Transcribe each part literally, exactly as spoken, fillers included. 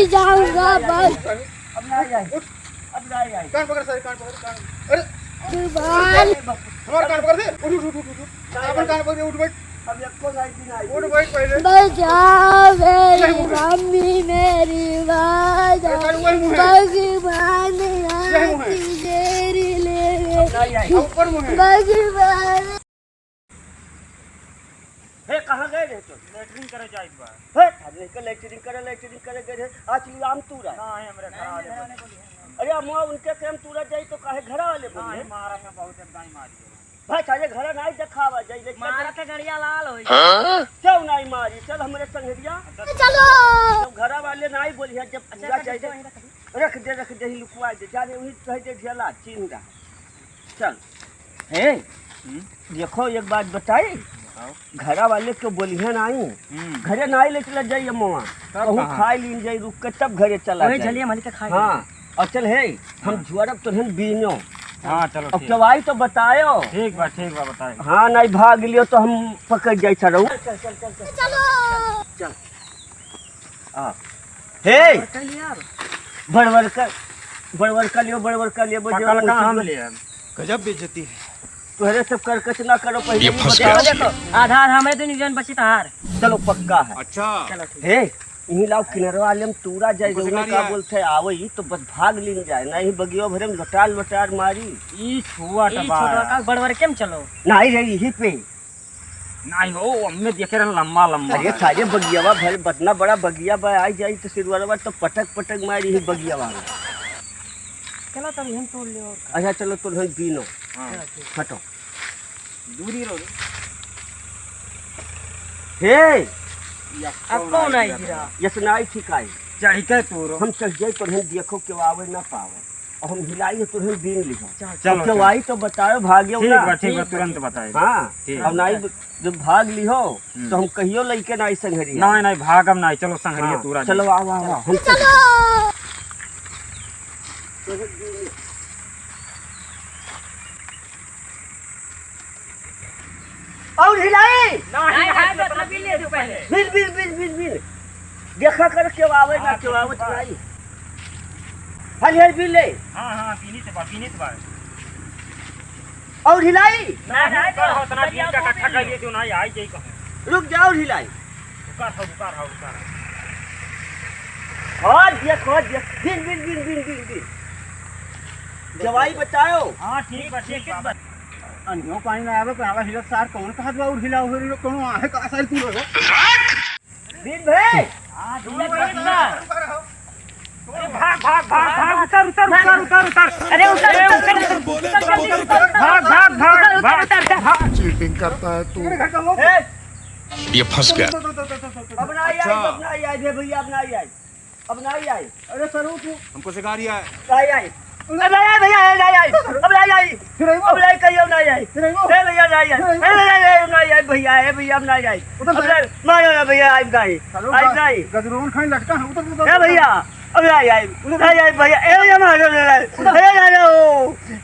जाऊंगा बस। अब ना आई। अब ना आई। कान पकड़ सारे, कान पकड़, कान। अरे भगवान। हमारा कान पकड़ दे। उठ, उठ, उठ, उठ, उठ। अपन कान पकड़ दे, उठ बैठ। अब एको लाइट भी ना आई। उठ बैठ पहले। बचाओ मेरी मम्मी, मेरी माँ। अरे सारे वही मुँह है। भगवान यही मुँह है। आपकी देरी ले। अब ना आई। अब ऊपर मुँह है। भगवान। हे, कहाँ गए रहे तो? लेटरिन करे जाइत बा। हे, अरे के लेटरिन करे, लेटरिन करे गए रहे। आज ली आम तूरा। ना, है हमरे घर वाले बोले। अरे, अम्मा, उनके के हम तूरा जाई तो काहे घर वाले बोले? ना, है मारा है बहुत, एक दाई मारी है। भाई, सारे घर नाई देखावा जाई, लेकिन मारा के गड़िया लाल होई। हाँ? क्यों नाई मारी? चल हमरे संगरिया। चलो। जब घर वाले नाई बोली है, जब अच्छा, तूरा अच्छा, जाई अच्छा, दे। अच्छा। रख दे, रख दे, ही लुकवा दे। जाने वही कह दे, झेला, चिंदा। चल। हे, हम्म? देखो, एक बात बताई। बताओ। घरा वाले के बोलिहन आई। हम्म। घरे नाई ले चला जाई अम्मा। तब कहूँ कहाँ? खाई लीन जाई, रुक के तब घरे चला वही जाई। झलिया मलिक के खाई हाँ, लीन। और चल हे, हम हाँ। जुआरब तोहन बीनो। हाँ, चलो, अब ठीक। केवाई तो बतायो। ठीक बा, ठीक बा, बताई। हाँ, नाई भाग लियो तो हम पकड़ जाई सारो। चल, चल, चल, चल। चलो। चल। आ। हे! बड़वर का लियो यार। बड़वर का, बड़वर का लियो, बड़वर का लियो, पकल का हम लियो। गजब बेइज्जती है। तोहरे सब करकच ना करो, पहले ये ही फंस बताओ। गया। देखो, आधार हमें तो नहीं जौन बची तहार। चलो, पक्का है। अच्छा। चलो, ठीक। हे, यहीं लाओ किनरवा लेम तूरा जाए, हमको जौने सिखा का दिया। बोलते आवई, तो बस भाग लीन जाए, नहीं बगियो भरे में लोटार लोटार मारी। ई छुआ ई टबा। छोटवा का बड़वर के में चलो। नहीं रे, यहीं पे। नाहीं हो, हमें देखे रहन लम्बा लम्बा। अरे सारे बगियावा भर, बतना बड़ा बगिया बा, आई जाई तो सिरवरवा तो पटक पटक मारी ही बगियावा में। चलो तब हम तोड़ ले और का। अच्छा चलो तो हम बीनो। हाँ। चलो, ठीक। हटो। दूरी रहो रे। हे! अब कौन आई गिरा? यस नाई ठिकाई। चढ़ के तोरो। हम चढ़ जाई तो हम देखो के आवे ना पावे। अब हम हिलाई है, तुरंत बीन लिहो। चलो, अब चलो। केवाई तो बताओ, भाग्यो ठीक ना। बा, ठीक बा, ठीक बा, तुरंत ठीक। बताए। हाँ, ठीक। अब नाई जब भाग लिहो, हम्म। तो हम कहियो लइके नाई संघरी। नाई, नाई, भागम नाई, चलो संघरी हाँ, तूरा चलो, जी। आओ, आओ, आओ, हम चलो। और हिलाई। नहीं, नहीं, नहीं, नहीं, अपना बिल ले दो पहले। Bill, bill, bill, bill, bill. देखा कर केहू आवे ना, हाँ, केहू आवत बिल नहीं। हाल, हाल बिल ले। हाँ, हाँ, बीनित बा, बीनित बा। और हिलाई। नहीं, नहीं, कर, उतना दिन का इकट्ठा कर लिए, जो नहीं आई जाई कहूँ। रुक जाओ, हिलाई। रुका रहो, रुका रहो, रुका रहो। और देख, और देख। Bill, bill, bill, bill, bill, bill. जवाई बताओ। हाँ, ठीक बा, ठीक बा। अनियो पानी ना आवे, तो आवा हिलत सार कौन कहत बा, उड़ हिला, उड़ हिला, कौनो आहे का साइल तू रहो। बीन भाई। हाँ, ठीक बा, ठीक बा। अरे भाग, भाग, भाग, भाग, उतर, उतर, उतर, उतर, उतर। अरे उतर, अरे उतर, उतर, उतर, उतर, जल्दी उतर। भाग, भाग, भाग, उतर, उतर, भाग, उतर, उतर। भाग। चीटिंग करता है तू। मेरे घर का लोग। ए! ये फंस गया। अब ना आई, अच्छा। अब ना आई, आई भैया, अब ना आई। अब ना आई। अरे सर, वो तू हमको सिखा रही है। ना आई। अब ना आई भैया, अब ना आई। अब ना आई। फिर आई वो। अब ना आई, कहियो ना आई। फिर आई वो। ए भैया, ना आई। फिर आई वो। ए भैया, ना आई भैया, ए भैया, अब ना आई। उधर अब से। ना, मारो ना भैया, आई ना आई। चलो, आई ना आई। गजरोन खाई लटका है, उधर, उधर, ए उधर। भैया, अब ना आई। उधर। ना आई भैया, ए भैया, मारो ना आई। उधर। अरे ना लो।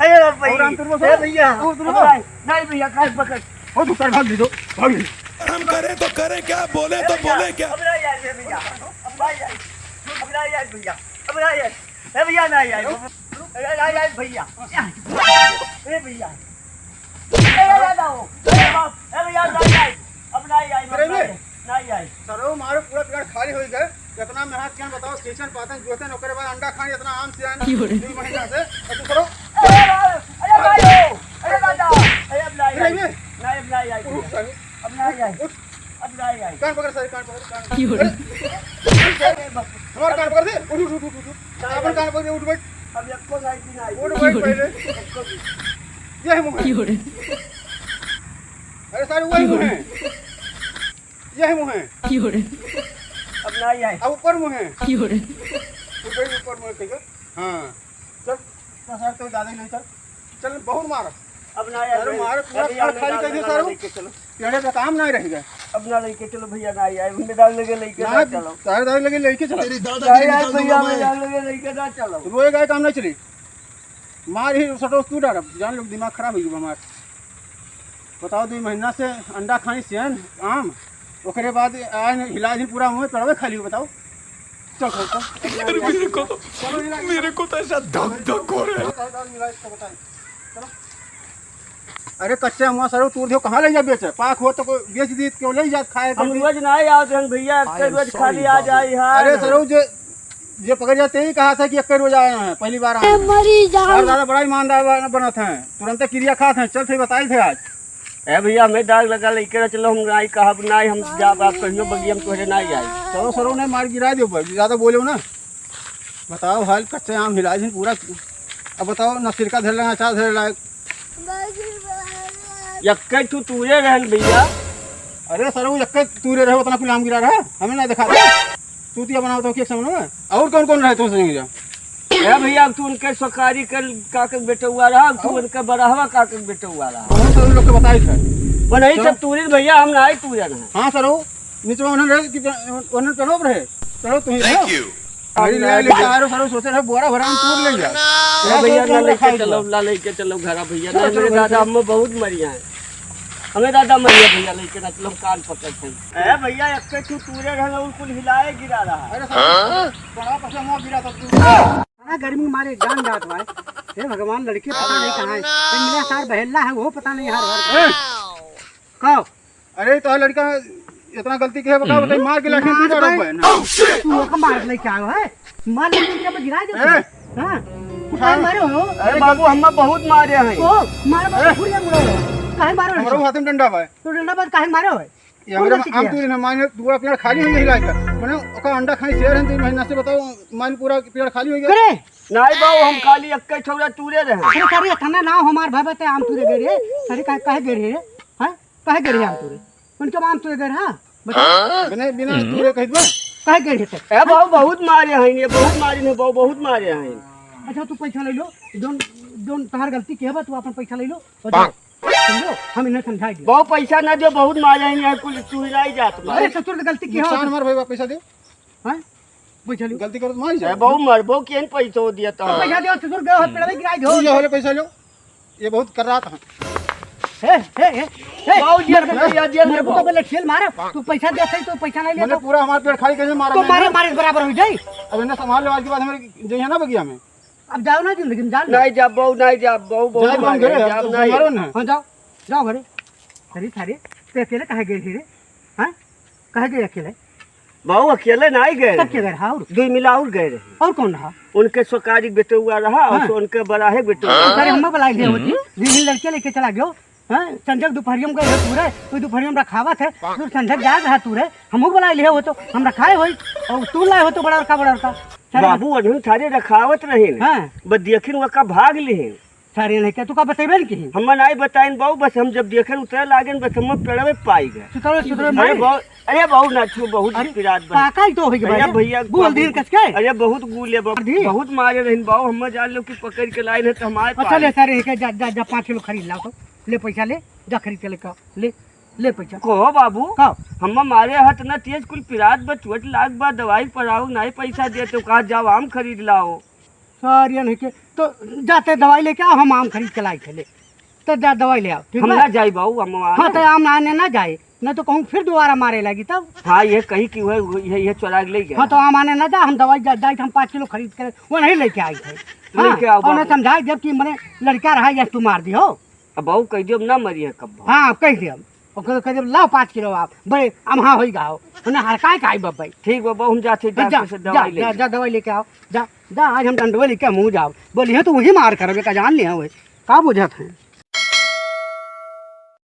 अरे बाप रे। और राम तुम ए भैया, वो तुम अब ना आई। नहीं भैया, काहे पकड़। वो तो सर भाग दीजो, भाग दीजो। हम करें तो करें क्या, बोले तो बोले क्या? अब ना आई भैया, अब ना आई, अब ना आई भैया, अब ना आई, ए भैया ना आई, अरे ना आई भैया, ए भैया, ए भैया, ए भैया ना आई, अब ना आई, अरे ना आई। नहीं आई। सरो मारो पूरा पेट खाली हो गए। कितना मेहनत किया बताओ, सींचन पातन जोतन, ओकरे बाद अंडा खान, इतना आम सियान की हो रे? दो महीना से, तो तू करो। अरे बाबू, अरे भाई, अरे दादा, अरे अब नहीं अरे आई। ये। नहीं, अब नहीं आई। रुक सारे। अब नहीं आई। उठ। अब नहीं आई। कान पकड़ सारे, कान पकड़, कान। की हो रे? अरे, अरे बाप। हमारा कान पकड़ दे। उठ, उठ, उठ, उठ, उठ। नहीं अपन आई। कान पकड़, उठ बैठ। अब एक को नहीं, नहीं आई। उठ बैठ पहले। एक को भी। यही मुँह है। की हो रे? अरे सारे वही मुँह है। यही मुँह है। की हो रे? अब ना आई। अब ऊपर मुँह है। की हो रे? ऊपर, ऊपर मुँह है, ठीक है? हाँ। चल, चल सर, तो ज्यादा ही नहीं, चल। चल, बहुत मार। अब ना आई। अरे मार, पूरा अभी घर खाली कर दे सर। लेके चलो। पेड़े पे काम नहीं रहेगा। अब ना लेके चलो भैया, ना आई। मेरे दाल लगे लेके ना ना चलो। तारे दाल लगे लेके चलो। तेरी दादा नहीं आई भैया, मेरे दाल लगे लेके ना चलो। रोए गाय काम नहीं चली। मार ही सटोस तू डर, जान लो दिमाग खराब हो गया हमार। बताओ, दो महीना से अंडा खाई सेन आम, ओकरे बाद आए न हिला दिन पूरा मुँह तड़वे खा लियो, बताओ। यार, मेरे को तो, मेरे को तो ऐसा धक धक हो रहा है। अरे कच्चे अमवा सरऊ तूर दियो, कहाँ ले जा बेचे? पाक हो तो कोई बेच दी, क्यों ले जात खाए हम करके? रोज ना आवत रहन भैया, एक रोज खाली आ जाई है। अरे सरऊ जे, जे पकड़ जाते ही कहा था कि एक रोज आए हैं, पहली बार आए हैं। मरी जाऊं। और दादा बड़ा ईमानदार बन-, बनत हैं, तुरंते किरिया खात हैं, चल फिर बताई थे आज। ए भैया, हमें दाग लगा लेके ना चलो, हम नाई कहब नाई, हम जाब आप कहियो बगिया में तोहरे नाई आई। सरऊ सरऊ ने मार गिरा दियो भाई, ज्यादा बोलो ना। बताओ हाल, कच्चे आम हिलाए दिन पूरा। अब बताओ, ना सिरका धरे लायक, ना अचार धरे लायक। यक्के ठू तूरे रहन भैया। अरे सरऊ, यक्के तूरे रहे, उतना कुल आम गिरा रहा, हमें ना दिखा दे। तू तिया बनाओ तो के समझ में? और कौन कौन रहे तुमसे नहीं जा? ए भैया, अब तू उनके सकारी कर काका के बेटउआ रहा, अब तू और? उनके बरहवा काका के बेटउआ रहा। बहुत सारे लोग के बताई थे। वो नहीं चलो। सब तूरे भैया, हम ना आई तूरे रहे। हाँ सरऊ, नीचे में उन्होंने रहे कि उन्होंने चलो रहे। चलो तुम ही Thank रहो। You। गाड़ी ले लेके आ रहे हो, सारे सोचे रहे बोरा भरा में तूर ले जा। ए भैया, ना लेके चलो, ना लेके चलो घरा भैया। चलो, ना, चलो, मेरे दादा, चलो। हम बहुत मरिया हैं। हमें दादा मरिया भैया, लेके ना चलो, हम कान पकड़ के। ए भैया, एक के तू तूरे रहना, उन कुल हिलाए गिरा रहा है। अरे साला, बड़ा पसंद हुआ गिरा था तू। हाँ, गर्मी मारे जान जात भाई। हे भगवान, लड़के पता नहीं कहाँ है। ए! मिला सार बहेला है, वो पता नहीं हर हर। ए! का? अरे, तो लड़का इतना गलती किया, बताओ, हम्म। बताइए, मार के लाठी मार पीटा भाई। रखबे ना। तू ओका मार ले क्या है? मार ले क्या गिरा दे? ए! हाँ। उठा मारे हो? अरे बाबू, हम बहुत मारे हैं। ओ, मार मार ए! फुरिया मुड़ो। काहे मारो हमरो है? हाथ में डंडा बा। तो डंडा बा काहे मारो है? ये कौन हमरे गलती आम किया? तूरे ना माने, पूरा पेड़ खाली हो गया हिला के। मने ओका अंडा खाई शेर है, तीन महीना से बताओ, माने पूरा पेड़ खाली हो गया। करे? नहीं बाबू, हम खाली एक ठौरा तूरे रहे। अरे सारे, इतना नाव हमार भाई बते आम तूरे गए रे। सारे काहे, काहे गए रे? हाँ? काहे गए रहे आम तूरे? उनके आम तूरे गए रहे, हाँ? बता। बिना, बिना तूरे कह दो। काहे गए रहे ते? ए बाबू, बहुत मारे हैं ये, बहुत मारे हैं बाबू, बहुत मारे हैं। अच्छा, तू पैसा ले लो, जोन, जोन तोहार गलती के बा, तू अपन पैसा ले लो, हो जाओ। समझो? हम इन्हें समझाई दियो। बाबू, पैसा ना दियो, बहुत मारे हैं यार, कुल चुराई जात बा। अरे ससुर, तो गलती की हो? नुकसान हमार भाई बा, पैसा दे। हाँ? पैसा लियो। गलती करो तो मार ए जाओ। बाबू, मरबो केन पैसो दिया तो। पैसा दियो, ससुर, गए हो, पेड़वे गिराई दो। तू ये वाले पैसा लो। ये बहुत कर रहा था। हे, हे, हे, हे, बाबू, जेल मरबो, में या जेल में मरबो बाबू। तो बोले, "ठेल मारे, तू पैसा दे, सही तो पैसा नहीं ले मने तो।" पूरा हमार पेट खाली कैसे मारा तो मैंने? मारे, मारे बराबर हो जाई। अब इन्हें संभाल लो, आज के बाद हमारे जइहे ना बगिया में। अब जाओ ना जिंदगी में, जान लो। नहीं जाब बाबू, नहीं जाब बाबू, बहुत जाए मारे, घरे, जाब अब नहीं। मारो ना। हाँ, जाओ, जाओ घरे। अरे, सारे, ते अकेले काहे गए थे रे? हाँ? काहे गए अकेले? बाबू, अकेले नाहीं गए तब रहे। के गए रहा और? दुइ मिला और गए रहे। और कौन रहा? उनके सोकारी बेटउआ रहा और हाँ। सो उनके बड़ा है बेटउआ। अरे, हमें बुलाई ले होती। हम्म। दिन दिन लड़के लेके चला गयो। हाँ? संझक दुपहरिया में गए हो तू रे, कोई दुपहरिया में रखावत है। तू संझक जाए रहा तू रे, हमहू बुलाई ले हो तो, हम रखाए होई। और तू लाए हो तो बड़ा का बड़ा का। सारे बाबू, अनहन सारे रखावत रहे। हाँ। बस देखिन वो का भाग लिहिन। सारे नहीं क्या, तू का बतेबे नहीं किही? हम नाहीं बताइन बाबू, बस हम जब देखेन उतरे लागेन, बस हम पेड़वे पाई गए। सुतरो, सुतरो अरे मारे। बाबू, अरे बाबू ना छू, बहुत अरे, पिरात बा। पाका ही तो होई के अरे भाई। भैया, बोल बाबू, दिन कस के। अरे बहुत गूले बाबू, दी। बहुत मारे रहिन बाबू, हम जान लो कि पकड़ के लाइन है तो हमारे अच्छा, पास। ले सारे, जा, जा, जा, पाँच किलो खरीद लाओ तो, ले पैसा ले, जा खरीद के लेके आओ, ले, ले पैसा। कहो बाबू, का? हम मारे हाथ ना तेज कुल पिरात बा, चोट लाग बा, दवाई पड़ाओ, नाहीं पैसा दे तो कहा जाओ आम खरीद लाओ। सारियन है के, तो जाते दवाई लेके आओ, हम आम खरीद के लाई थे, ले। तो जा दवाई ले आओ, ठीक हम बा? ना जाई बाबू, हम वहाँ हाँ, ना। तो आम आने ना जाए, नहीं तो कहूँ फिर दोबारा मारे लगी तब। हाँ, ये कही कि वह, वह, यह, यह चोरा के ले गया। हाँ, तो आम आने ना जा, हम दवाई जा, जाई थे, हम पाँच किलो खरीद के वो नहीं लेके आई थे। हाँ, लेके आओ और मैं बाबू। समझाई जब कि मने लड़का रहा, यह तू मार दियो। अब बाबू कह दियो, अब ना मरी है कब। हाँ, अब कह दियो। ओकर कह देब, "लाओ पाँच किलो आप, बड़े अमहा होई गाओ।" उन्हें हड़काए का आई बब्बई। ठीक बा, बाबू, हम जाते जा, डॉक्टर से जा, दवाई ले जा, जा। जा, दवाई लेके आओ। जा, जा, आज हम डंडवे लेके हमहूँ जाओ। बोली, "हाँ, तो वही मार करबे का जान लिया वही।" का बुझत है?